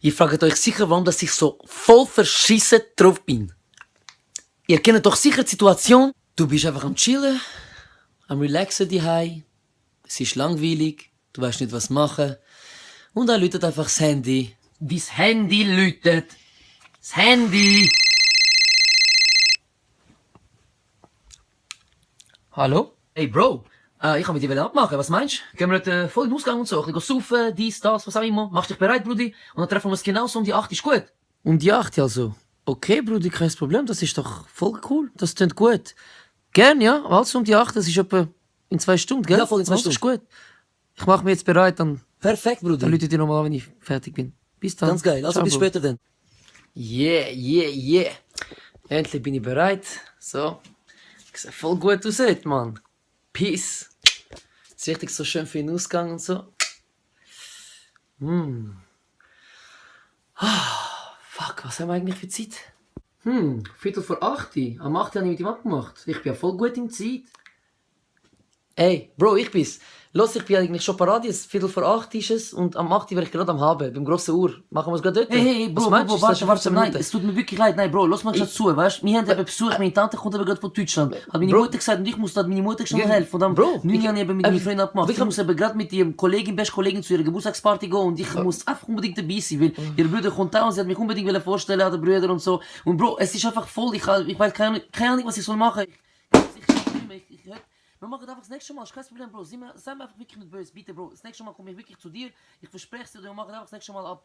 Ihr fragt euch sicher, warum dass ich so voll verschissen drauf bin. Ihr kennt doch sicher die Situation, du bist einfach am Chillen, am Relaxen daheim, es ist langweilig, du weißt nicht, was machen. Und dann läutet einfach das Handy. Dein Handy läutet. Das Handy! Hallo? Hey Bro, ich kann mit dir abmachen, was meinst du? Gehen wir heute voll in den Ausgang und so, ein bisschen saufen, dies, das, was auch immer. Mach dich bereit, Brudi, und dann treffen wir uns genauso um die 8, ist gut? Um die 8 also? Okay, Brudi, kein Problem, das ist doch voll cool, das klingt gut. Gern, ja, also um die 8, das ist etwa in 2 Stunden, gell? Ja, voll in 2 Stunden. Ist gut. Ich mach mich jetzt bereit, dann... Perfekt, Brudi. Dann läute ich dir nochmal an, wenn ich fertig bin. Bis dann. Ganz geil, also ciao, bis Bro. Später dann. Yeah. Endlich bin ich bereit. So. Ich sehe voll gut aus heute, Mann. Peace. Das ist richtig so schön für den Ausgang und so. Fuck, was haben wir eigentlich für Zeit? 7:45. Am 8 habe ich mit ihm abgemacht. Ich bin ja voll gut in Zeit. Ey, Bro, ich bin's. Los, ich bin eigentlich schon parat, jetzt 7:45 ist es und am 8 wäre ich gerade am Haben, beim grossen Uhr. Machen wir es gerade dort? Hey, Bro, warte, nein, es tut mir wirklich leid, nein, Bro, lass mal gerade zu, weißt du? Wir haben eben Besuch, meine Tante kommt eben gerade von Deutschland. Hat meine Mutter gesagt und ich muss meine Mutter schnell helfen. Und dann, Bro, ich habe eben mit meinen Freunden abgemacht. Ich muss eben gerade mit ihrem Kollegen, besten Kollegen zu ihrer Geburtstagsparty gehen und ich muss einfach unbedingt dabei sein, weil ihr Bruder kommt da und sie hat mich unbedingt vorstellen an den Brüdern und so. Und Bro, es ist einfach voll, ich weiß keine Ahnung, was ich soll machen. Wir machen einfach das nächste Mal, ist kein Problem, Bro. Sei mir einfach wirklich nicht böse, bitte, Bro. Das nächste Mal komme ich wirklich zu dir. Ich verspreche es dir, wir machen einfach das nächste Mal ab.